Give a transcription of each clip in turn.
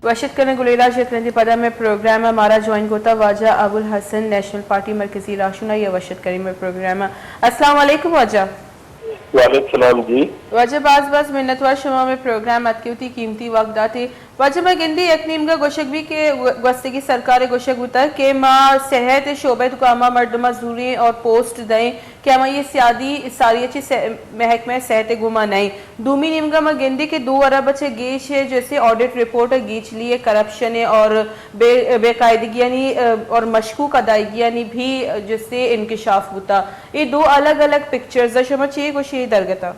وشت کنیں گلیں راج، یک رندے پدا مئے پروگرام ءَ مارا جوائن کتا واجہ ابوالحسن، نیشنل پارٹی مرکزی راہشون، آئی ءَ وشت کنیں مئے پروگرام ءَ۔ السلام علیکم واجہ۔ وعلیکم السلام جی۔ واجہ باز باز منتوار شما مئے پروگرام ءَ اتکے وتی قیمتی وقت داتے۔ واجہ ما گندی یک نیمگا گوشگ بی کہ گوستگی سرکار ءَ گوشگ بوتا کہ ما صحت شعبہ ءِ توکا ہما مردماں زوریں اور پوسٹ دئیں کہ ہمائی سیادی ساری چی محکمہ صحت ءِ گوما نئیں۔ دومی نیمگا ما گندی کہ دو ارب ءَ چہ گیش ءَ جیسے آڈٹ رپورٹ ءَ گیچلی ءَ کرپشن ءَ اور بے، بے قاعدگیانی، ءَ، اور مشکوک ادائیگیانی بھی جیسے انکشاف بوتا۔ اے دو الگ الگ پکچرز ءَ، شما چے گوشے اے درگتا؟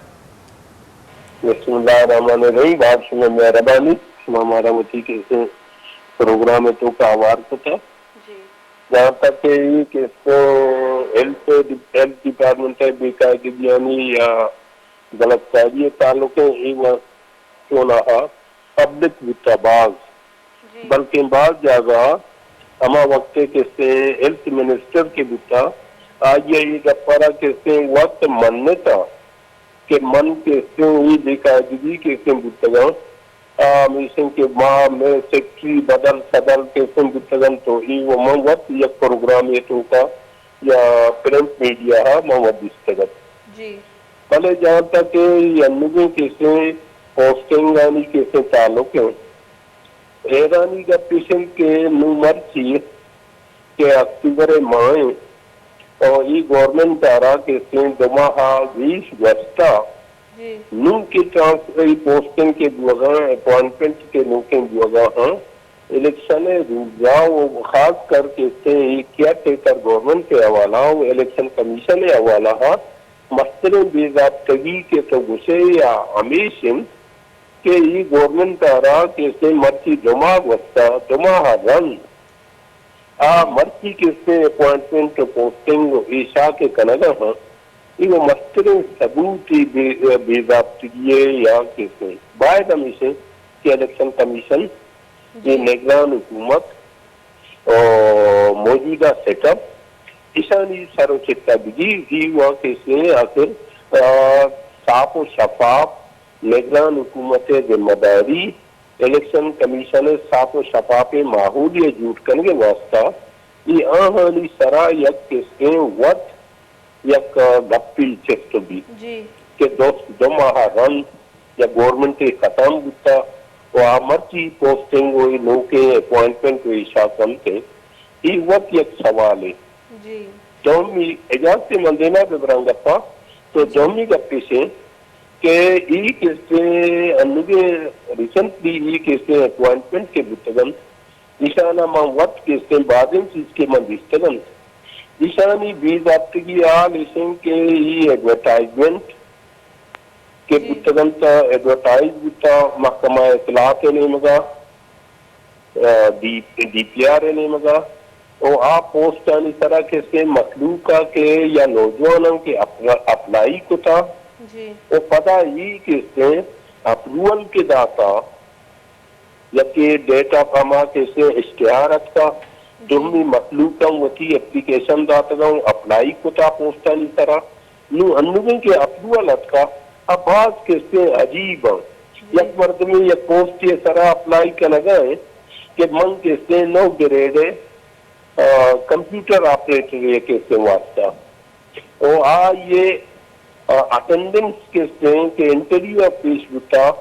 بسم اللہ الرحمن الرحیم۔ باز شما مہربانی، شما مارا وتی کسے پروگرام ءِ توکا ہوار کتا۔ جی۔ جہاں تک کہ اے کسے ہیلتھ، ہیلتھ ڈپارٹمنٹ ءِ بے قاعدگیانی یا غلط کاری ءِ تعلق ءَ، اے وقت چوناہا پبلک بوتا باز، جی۔ بلکیں باز جاگہ ہما وقت ءَ کسے ہیلتھ منسٹر کہ بوتا، آئی ءَ اے گپ ءَ را کسے وت منتا کہ من کسے اے بے قاعدگی کسے بوتگاں، آ ہمیش انت کہ ما مئے سیکرٹری بدل سدل کسے بوتگ انت، تو اے و من وت یک پروگرامے توکا یا پرنٹ میڈیا ءَ من وت دیستگ ات۔ جی۔ بلے جہاں تک کہ اے انوگیں کسے پوسٹنگانی کسے تعلق انت، حیرانی گپ ایش انت کہ نوں مرچی کہ اکتوبر ءِ ماہ انت، اور اے گورنمنٹ ءَ را کسے دو ماہ ءَ گیش گوشتا۔ جی۔ نوں کہ ٹرانسفر، اے پوسٹنگ کہ بوگا، اپوائنٹمنٹ کہ نوں کہ بوگا ہاں، الیکشن ءِ روزا و خاص کر کسے اے کیئر ٹیکر گورنمنٹ ءِ حوالہ و الیکشن کمیشن ءِ حوالہ ءَ مستریں بے ضابطگی کہ تو گوشے یا ہمیش انت کہ اے گورنمنٹ ءَ را کسے مرچی دو ماہ گوستا، دو ماہ ءَ رند آ مرچی کسے اپوائنٹمنٹ و پوسٹنگ و ایشا کہ کنگا ہاں، اے و مستریں ثبوت بے، بے ضابطگی ءِ یا کسے۔ باید ہمیش انت کہ الیکشن کمیشن، جی۔ اے نگران حکومت و موجودہ سیٹ اپ ایشانی سر و چٹا بگی، اے و کسے آخر، آ، صاف و شفاف نگران حکومت ءِ ذمہ داری الیکشن کمیشن ءِ صاف و شفاف ءِ ماحولے ءِ جوڑ کنگ ءِ واستہ اے آہانی سرا یک کسے وت یک گپے چست بیت، جی۔ کہ دو، دو ماہ ءَ رند یا گورنمنٹ ءِ ختم بوتا و آ مرچی پوسٹنگ و اے نوکیں اپوائنٹمنٹ و ایشا کنت، اے وت یک سوالے۔ جی۔ دومی، اجازت من دیما ببراں گپا، تو جی۔ دومی گپ ایش انت کہ اے کسے انوگیں ریسنٹلی اے کسے اپوائنٹمنٹ کہ بوتگ انت، ایشانا من وت کسے بازیں چیز کہ من دیستگ انت، ایشانی بے ضابطگی حال ایش انت کہ اے ایڈورٹائزمنٹ کہ جی۔ بوتگ انت، ایڈورٹائز بوتا محکمہ اطلاعات ءِ نیمگا، آ، ڈی، ڈی پی آر ءِ نیمگا، و آ پوسٹانی سرا کسے مخلوق ءَ کہ یا نوجواناں کہ اپ، اپلائی کتا، جی۔ و پدا اے کسے اپروول کہ داتا، یکے ڈیٹ آف ہما کسے اشتہار اتکا، جی۔ دومی مخلوق ہم وتی اپلیکیشن داتگا و اپلائی کتا پوسٹانی سرا۔ نوں انوگیں کہ اپروول اتکا، آ باز کسے عجیب انت۔ جی۔ یک مردمے یک پوسٹے سرا اپلائی کنگا انت کہ من کسے نو گریڈ ءِ، آ، کمپیوٹر آپریٹر ءِ کسے واسطہ۔ و آئی ءِ، آ، اٹینڈنس کسے کہ انٹرویو ءَ پیش بوتا،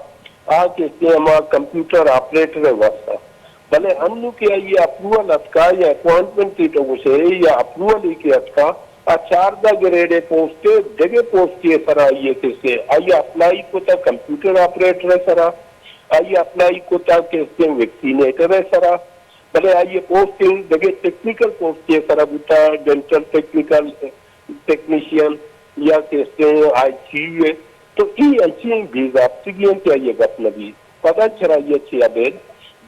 آ کسے ہما کمپیوٹر آپریٹر ءِ واسطہ۔ بلے انوں کہ آئی ءِ اپروول اتکا یا اپوائنٹمنٹ ءِ تو گوشے یا اپروول ءِ کہ اتکا، آ چاردہ گریڈ ءِ پوسٹ ءِ، دگہ پوسٹے ءِ سرا آئی ءِ کسے، آئی ءَ اپلائی کتا کمپیوٹر آپریٹر ءِ سرا، آئی ءَ اپلائی کتا کسے ویکسینیٹر ءِ سرا، بلے آئی ءِ پوسٹنگ دگہ ٹیکنیکل پوسٹے ءِ سرا بوتا، ڈینٹل ٹیکنیکل ٹیکنیشین یا کسے آئی سی یو ءِ۔ تو اے انچیں بے ضابطگی انت کہ آئی ءَ گپ نہ بیت۔ پدا چرا آئی ءَ چے ابید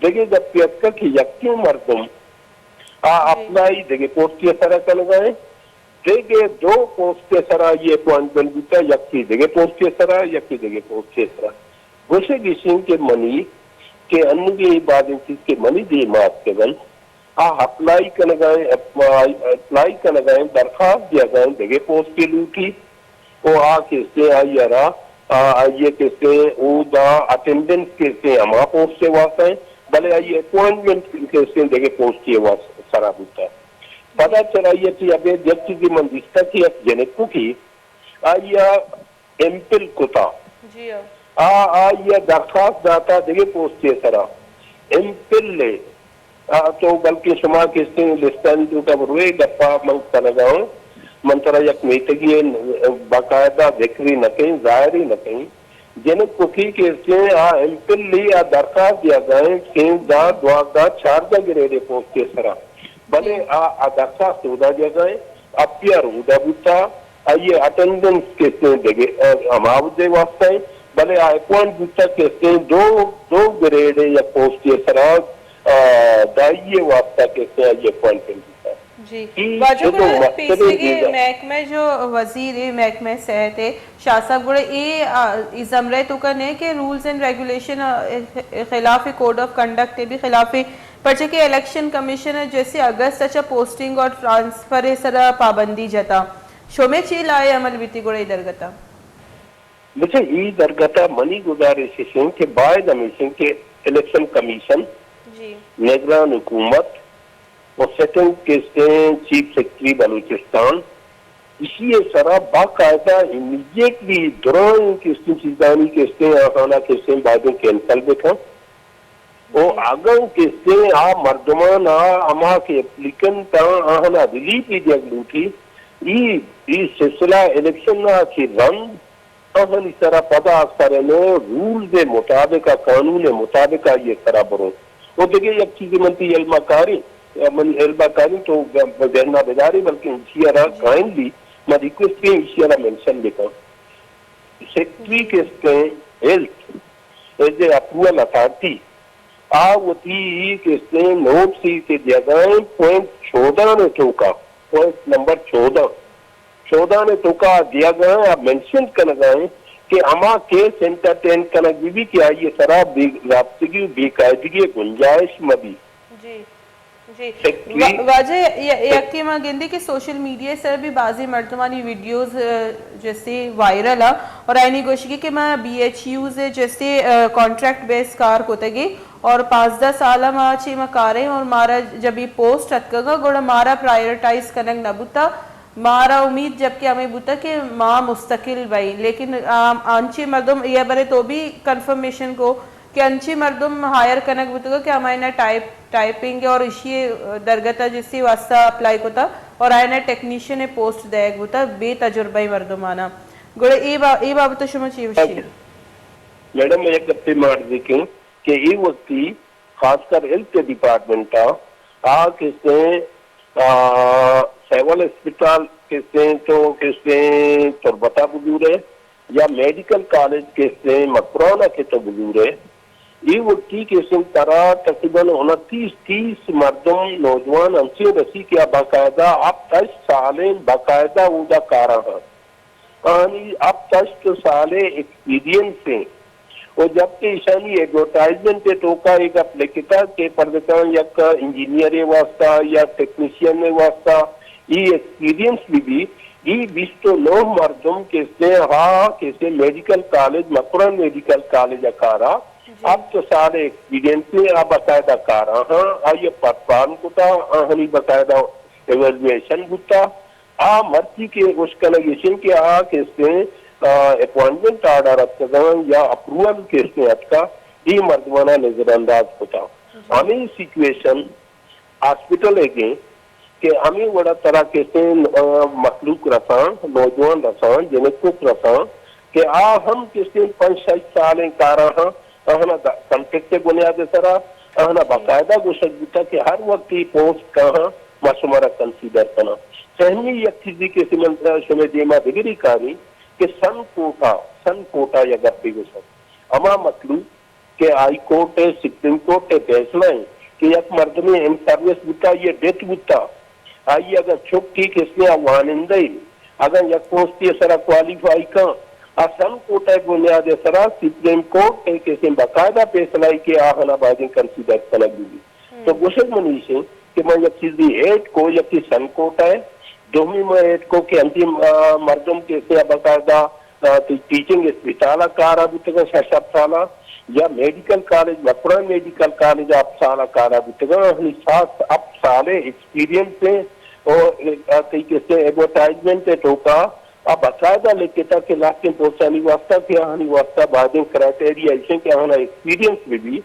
دگہ گپے اتکگ کہ یکیں مردم آ جی۔ اپلائی دگہ پوسٹے ءِ سرا کنگا انت، دگہ دو پوسٹ ءِ سرا آئی ءِ اپوائنٹمنٹ بوتا، یکے دگہ پوسٹ ءِ سرا، یکے دگہ پوسٹ ءِ سرا۔ گوشگ ایش انت کہ منی کہ انوگیں اے بازیں چیز کہ منی دیما اتکگ انت، آ اپلائی کنگا انت، اپ-، اپلائی کنگا انت، درخواست دیگا انت، دگہ پوسٹے لوٹی، و آ کسے آئی ءَ را، آ، آئی ءِ کسے اودا اٹینڈنس کسے ہما پوسٹ ءِ واسطہ انت، بلے آئی اپوائنٹمنٹ کہ استیں دگہ پوسٹے ءِ واس-، سرا بوتا۔ پدا چرا آئی ءَ چہ ابید یک چیزے من دیستا کہ یک جنکوکے آئی ءَ ایم پل کتا۔ جی ہاں۔ آ، آئی ءَ درخواست داتا دگہ پوسٹے ءِ سرا۔ ایم پل ءِ، آ، تو بلکیں شما کہ استیں لسٹانی توکا بروئے گپا من کنگا اوں۔ من ترا یک میتگی ءَ باقاعدہ ذکرے نہ کئیں، ظاہرے نہ کئیں۔ جنکوکے کہ استیں آ ایم پل ءِ آ درخواست دیگا ایں سیزدہ، دوازدہ، چاردہ گریڈ ءِ پوسٹے ءِ سرا۔ بلے آ، آ درخواست اودا دیگا ایں، اپیئر اودا بوتا، آئی ءِ اٹینڈنس کہ استیں دگہ، آ، ہما عہدے واسطہ ایں، بلے آ اپوائنٹ بوتا کہ استیں دو، دو گریڈ ءِ یک پوسٹے ءِ سرا، آ، دائی ءِ واسطہ کہ استیں آئی اپوائنٹمنٹ بوتا۔ جی۔ اے واجہ، چدو گڑا مقصد پیسریگیں دیگا۔ محکمہ جو وزیر ءِ، محکمہ صحت ءِ، شاہ صاحب، گڑا اے، آ، اے زمرہ ءِ توکا نہ کہ رولز اینڈ ریگولیشن ءِ خلاف، کوڈ آف کنڈکٹ ءِ بھی خلاف، پرچہ کہ الیکشن کمیشن ءَ جیسے اگست ءَ چہ پوسٹنگ اور ٹرانسفر ءِ سرا پابندی جتا۔ شمے چی لائحہ عمل بیتی گڑا اے درگت ءَ؟ بچہ، اے درگت ءَ منی گزارش ایش ایں کہ باید ہمیش ایں کہ الیکشن کمیشن، جی۔ نگران حکومت و سٹنگ کہ استیں چیف سیکرٹری بلوچستان، ایشی ءِ سرا باقاعدہ امیڈیٹلی درائیں کہ استیں چیزانی کہ استیں آہانا کہ استیں باید ایں کینسل بکن۔ و اگاں کہ استیں آ مردمان آ ہما کہ اپلیکنٹ آں آہانا ریلیف دیگ لوٹی، ای، ای سلسلہ الیکشن نا کہ رند آہانی سرا پدا سرینو رولز ءِ مطابق ءَ، قانون ءِ مطابق ءَ آئی ءِ سرا برو۔ و دگہ یک چیزے من تئی علم ءَ کاریں، من علم ءَ کاریں تو ذہن ءَ بدارے، بلکہ ایشی ءَ را کائنڈلی من ریکویسٹ کریں ایشی ءَ را مینشن بکن۔ سیکرٹری کہ استیں health as a approval authority, آ وتی کہ استیں نوٹس ءَ کہ دیگا ایں پوائنٹ چودہ نے توکا، پوائنٹ نمبر چودہ، چودہ نے توکا دیگا ایں، آ مینشن کنگا ایں کہ ہما کیس انٹرٹین کنگ بہ بی کہ آئی ءِ سرا بے ضابطگی و بے قاعدگی ءِ گنجائش مہ بی۔ جی، جی۔ سیکرٹری وا-، واجہ ی-، یکے ما گندی کہ سوشل میڈیا سر بھی بعضی مردمانی ویڈیوز، آ، جیسے وائرل آ اور آئینی گوشگی کہ ما بی ایچ یوز جیسے، آ، کانٹریکٹ بیس کار کتگی اور پانزدہ سال ما چی ما کاریں اور مارا جب یہ پوسٹ اتکگا گڑا مارا پرائیورٹائز کنگ نہ بوتا۔ مارا امید جبکہ ہمیں بوتا کہ ما مستقل بئیں، لیکن، آ، انچیں مردم یہ برے تو بھی کنفرمیشن کو کہ انچیں مردم ہائر کنگ بوتگا کہ ہمائینا ٹائپ، ٹائپنگ اور اشی درگتا جسی واسطہ اپلائی کتا اور آئینا ٹیکنیشن پوسٹ دیگ بوتا بے تجربہ مردمانا۔ گڑا اے با-، اے بابت شما چی وشی؟ میڈم، یک گپے ما عرض کیں کہ اے وقتی خاص کر ہیلتھ ڈپارٹمنٹ آ، آ کسیں، آ، سول ہسپتال کسیں تو کسیں تربتا بزورے یا میڈیکل کالج کسیں مکران ء کہ تو بزورے، اے وقتی کسیں ترا تقریباً انتیس تیس مردم نوجوان انچیں رسی کہ آ باقاعدہ ہپت ہشت سالیں باقاعدہ اودا کاراں ہاں۔ آنی ہپت ہشت سالے ایکسپیرینس ہیں۔ و جبکہ ایشانی ایڈورٹائزمنٹ ء توکا اے گپ لکھتا کہ پردکان یک انجینئر ء واسطہ یا ٹیکنیشین ء واسطہ ای ایکسپیرینس بھی بھی، ای بیست و نو مردم کسے ہا کسے medical college, Makran medical college ء کارا، ہپت سال ایکسپیرینس ء آ باقاعدہ کارا ہاں، آئی ء پرفارم کتا، آہانی باقاعدہ ایویلویشن بوتا۔ آ مرچی کہ اشکنگ ایش انت کہ آ کسیں، آ، اپوائنٹمنٹ آرڈر اتکگاں یا اپروول کسیں اتکا، اے مردمانا نظر انداز کتا۔ ہمے سیچویشن ہاسپٹل ء گیں کہ ہمے وڑا ترا کسیں، آ، مخلوق رساں، نوجوان رساں، جنکوک رساں کہ آ ہم کسیں پنچ شش سالیں کاراں ہاں، آہانا دا-، کانٹریکٹ ء بنیاد ء سرا آہانا باقاعدہ گوشگ بوتا کہ ہر وقت اے پوسٹ کاہاں ما شمارا کنسیڈر کناں۔ سہمی یک چیزے کہ من شمئے دیما بگری کاری کہ سن کوٹا، سن کوٹا یا گپے گوشاں۔ ہما مخلوق کہ ہائی کورٹ ء، سپریم کورٹ ء فیصلہ ء کہ یک مردمے ان سروس بوتا، یہ ڈیتھ بوتا، آئی اگاں چک ٹھیک اس نے وانندہ ء اگاں یک پوسٹے ء سرا کوالیفائی کن، آ سن کوٹا ء بنیاد ء سرا سپریم کورٹ ء کسیں باقاعدہ فیصلہ ء کہ آہانا بایدیں کنسیڈر کنگ بہ بیت۔ تو گوشگ من ایش انت کہ من یک چیزے ایڈ کو، یکے سن کوٹا ء، دومی من ایڈ کو کہ انچیں، آ، مردم کسے ء باقاعدہ، آ، ٹی-، ٹیچنگ اسپتال ء کارا بوتگاں شش ہپت سالا، یا medical college, Makran medical college ءَ ہپت سال ءَ کار ءَ بوتگاں، آہانی ساس ہپت سال ءِ ایکسپیرینس ءِ، او، آ، تئی کسے ایڈورٹائزمنٹ ءِ توکا آ باقاعدہ لکھتا کہ لہتیں پوسٹانی واسطہ کہ آہانی واسطہ بائدیں کرائٹیریا ایش انت کہ آہانا ایکسپیرینس بہ بی۔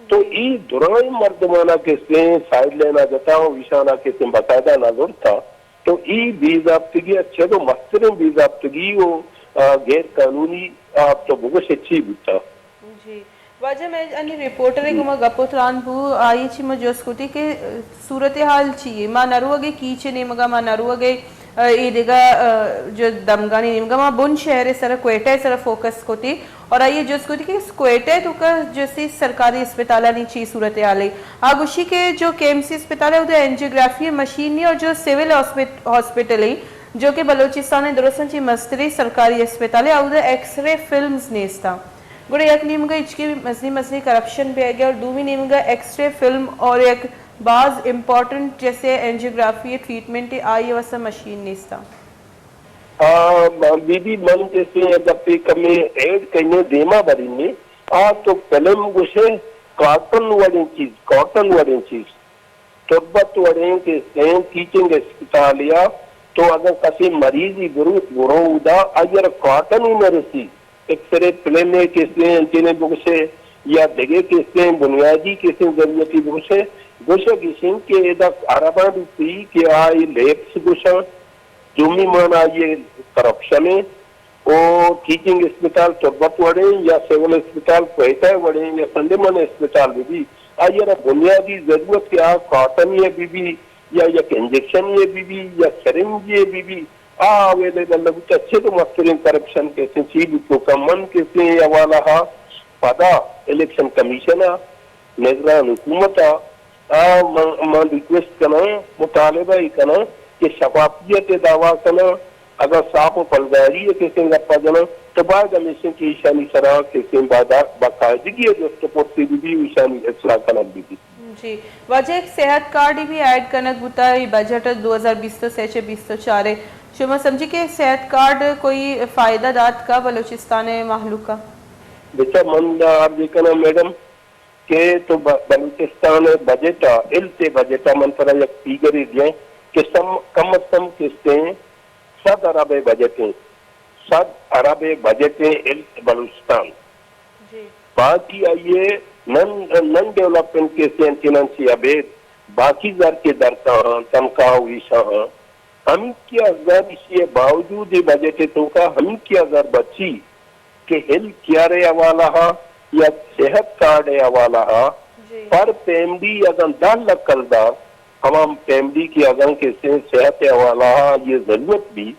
تو اے درائیں مردمانا کسے سائیڈ لائنا جتا و ایشانا کسے باقاعدہ نہ زرتا۔ تو اے بے ضابطگی ءَ چد و مستریں بے ضابطگی و، آ، غیر قانونی، آ، تو بگوش چی بوتا؟ جی۔ واجہ، مئے انی رپورٹر ءِ گوما گپ و تران بو، آئی چی ما جست کتی کہ، آ، صورتحال چی اے؟ ما نروگے کیچ ءِ نیمگا، ما نروگے، آ، اے دگہ، آ، جو دمگانی نیمگا، ما بن شہر ءِ سرا، کوئٹہ ءِ سرا فوکس کتی۔ اور آئی ءَ جست کتی کہ کوئٹہ ءِ توکا جیسے سرکاری اسپتالانی چی صورتحال اے؟ آ گوشی کہ جو کے ایم سی اسپتال اے، اودے اینجیوگرافی مشین نی، اور جو سول ہاسپٹ-، ہاسپٹل اے، جو کہ بلوچستان ءِ درستاں چی مستریں سرکاری اسپتال اے، اودے ایکس رے فلمز نیستاں۔ گڑا یک نیمگا ہچکے مزنیں مزنیں کرپشن بیگا، اور دومی نیمگا ایکس رے فلم اور یک باز امپورٹنٹ جیسے اینجیوگرافی ٹریٹمنٹ اے، آئی ءِ واسطہ مشین نیستاں۔ آ، بی بی، من کسے گپے کمے ایڈ کئینے دیما برینے۔ آ تو فلم گوشے، کارٹن وڑیں چیز، کارٹن وڑیں چیز، تربت وڑیں کسے ٹیچنگ اسپتالیا، تو اگر کسے مریضی بروت برو اودا، اگر کارٹن ہی نہ رسی، ایکس رے فلم ءِ کسے انچینے بگوشے، یا دگہ کسے بنیادی کسے ضرورتی بگوشے، گوشگ ایش انت کہ ادا عرباں روپی کہ آ اے لیبس گوشاں، دومی مان آئی ءِ کرپشن ءِ، او ٹیچنگ اسپتال تربت وڑیں یا سول اسپتال کوئٹہ وڑیں یا سنڈے مان اسپتال بہ بی، آئی ءَ را بنیادی ضرورت کہ آ کارٹنی ءَ بہ بی یا یک انجیکشنی ءَ بہ بی یا سرنجی ءَ بہ بی، آ اویلیبل نہ بوتا۔ چد و مستریں کرپشن کسے چی بوت توکا، من کسے حوالہ ءَ پدا الیکشن کمیشن ءَ، نگران حکومت ءَ، آ، من، من ریکویسٹ کناں، مطالبہ ای کناں کہ شفافیت ءِ دعویٰ کناں، اگاں صاف و پلگاری ءِ کسیں گپا جناں، تو باید ہمیش انت کہ ایشانی سرا کسیں بادا-، باقاعدگی ءَ جست و پرسی بہ بی، ایشانی اصلاح کنگ بہ بی۔ جی، واجہ، یک صحت کارڈ بھی ایڈ کنگ بوتا اے بجٹ دو ہزار بیست و سے چہ بیست و چار ءَ۔ شما سمجھی کہ صحت کارڈ کوئی فائدہ دات کا بلوچستان ءِ مہلوک ءَ؟ بچا، من دا عرض کناں میڈم، کہ تو ب-، بلوچستان ءِ بجٹ ءَ، ہیلتھ ءِ بجٹ ءَ من ترا یک فیگرے دیاں کہ سم-، کم از کم کستیں سد ارب ءِ بجٹ ایں، سد ارب ءِ بجٹ ایں ہیلتھ بلوچستان۔ جی۔ باقی آئی ءِ نن، نن ڈیولپمنٹ کستیں انچیں انچیں ابید باقی زر کہ در کاہاں، تنخواہ و ایشاں، ہمیکیا زر، ایشی ءِ باوجود اے بجٹ ءِ توکا ہمیکیا زر بچی کہ ہیلتھ کیئر ءِ حوالہ ءَ یا صحت کارڈ ءِ حوالہ ءَ جی۔ پر فیملی اگاں دہ لکھ کلدار، ہما فیملی کہ اگاں کسے صحت ءِ حوالہ ءَ آئی ءِ ضرورت بی،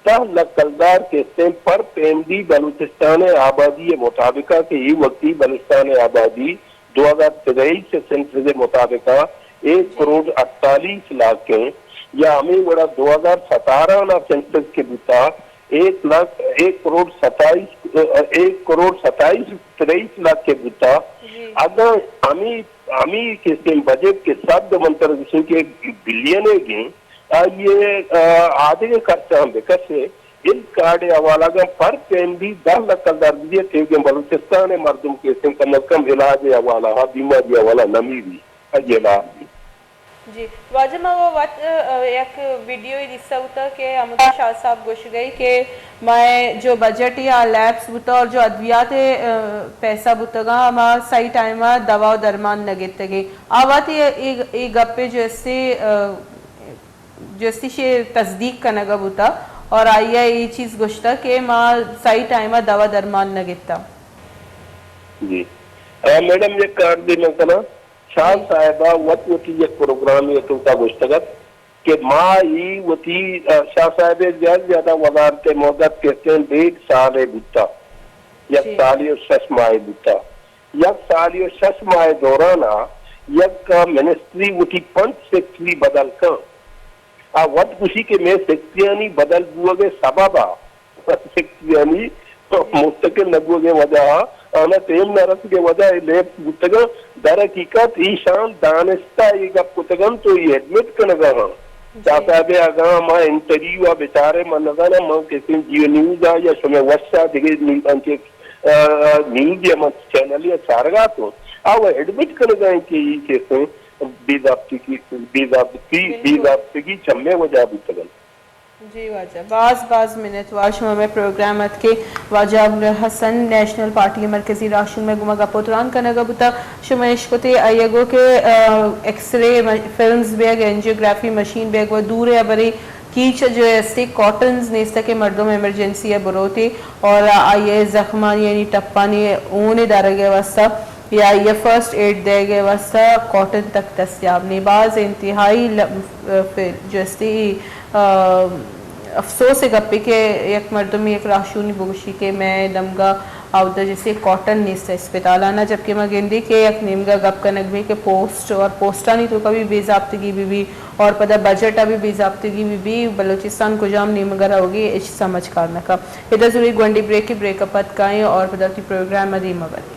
دہ لکھ کلدار کسے پر فیملی بلوچستان ءِ آبادی ءِ مطابق ءَ کہ اے وقتی بلوچستان ءِ آبادی دو ہزار تریس ءِ سنسس ءِ مطابق ءَ ایک جی۔ کروڑ اڑتالیس لاکھ ایں یا ہمے وڑا دو ہزار ستارہ نا سنسس کہ بوتا ایک لاکھ، ایک کروڑ ستائیس، ایک کروڑ ستائیس، تریس لاکھ کہ بوتا۔ جی۔ اگاں ہمے، ہمے کسیں بجٹ کہ سد من تر گوشیں کہ بلین ءِ گیں، آئی ءِ، آ، آدگہ خرچہ ہم بکشے، ہیلتھ کارڈ ءِ حوالہ گاں پر فیملی دہ لکھ کلدار بدیے، تیوگیں بلوچستان ءِ مردم کسیں کم از کم علاج ءِ حوالہ ءَ، بیماری ءِ حوالہ نہ میری، آئی ءِ علاج بی۔ جی، واجہ، ما وہ وت، ا، ا، یک ویڈیو دیستا ہوتا کہ ہمدا شاہ صاحب گوشگئی کہ مئے جو بجٹ یا لیپس بوتا اور جو ادویات، ا، پیسہ بوتگا، ہما صحیح ٹائم ءَ دوا و درمان نہ گتگے۔ آ وت اے، اے، اے گپے جو اسے، ا، جستی شے تصدیق کنگا بوتا اور آئی ءَ اے چیز گوشتا کہ ما صحیح ٹائم ءَ دوا درمان نہ گتا۔ جی۔ آ، میڈم، یک کار دے من کناں۔ شاہ جی۔ صاحبہ وت وتی یک پروگرامے توکا گوشتگ ات کہ ما ای وتی، آ، شاہ صاحب زیادہ زیادہ وزارت مدت کسیں ڈیڑھ سال بوتا، یک جی۔ سال و شش ماہ بوتا۔ یک سال و شش ماہ دوران ءَ یک منسٹری وتی پنچ سیکرٹری بدل کن۔ آ وت گوشی کہ مئے سیکرٹریانی بدل بوگ ءِ سبب ءَ، سیکرٹریانی جی۔ مستقل نہ بوگ ءِ وجہ ءَ، آنا ٹیم نہ رسگ ءِ وجہ ءَ لیپس بوتگ اَنت۔ در حقیقت ایشان دانستہ اے گپ کتگ اَنت تو اے ایڈمٹ کنگ ءَ اَنت۔ جی۔ شاہ صاحب ءِ اگاں ما انٹرویو ءَ بچارے، من نزاناں من کسیں جیو نیوز ءَ یا شمئے وش ءَ دگہ نیوز انچیں آ، نیوز یا من چینل یا چارگا تو آ وہ ایڈمٹ کنگا ہیں کہ یہ کیسے بے ضابطگی، بے ضابطی، بے ضابطگی چمے وجہ بوتگ انت۔ جی واجہ، باز باز منت وار شما مئے پروگرام اتکے۔ واجہ ابوالحسن نیشنل پارٹی مرکزی راہشون مئے گوما گپ و تران کنگا بوتا۔ شما اشکتے آئیگو کہ، آ، ایکس رے م-، فلمز بیگ، اینجیوگرافی مشین بیگ و دور ابرے کیچ جو استے کاٹنز نیستا کہ مردم ایمرجنسی ء بروتے اور آئی ء زخمانی یعنی ٹپانی اون دارگ ء واسطہ یا آئی ء فرسٹ ایڈ دیگ ء واسطہ کاٹن تک دستیاب نہیں۔ باز انتہائی ل-، ف-، جو استے، آ، افسوس ء گپے کہ یک مردمی یک راہشونی بگوشی کہ مئے دمگا اودا جیسے کاٹن نیست اسپتالانا، جبکہ ما گندی کہ یک نیمگا گپ کنگ بھی کہ پوسٹ اور پوسٹانی توکا بھی بے ضابطگی بھی بھی اور پدا بجٹ ء بھی بے ضابطگی بھی بھی، بلوچستان کجام نیمگا رہوگی، اچ سمجھ کار نہ کا۔ ادا ضروری گونڈی بریک، بریک ء پد کائیں اور پدا وتی پروگرام ء دیما بریں۔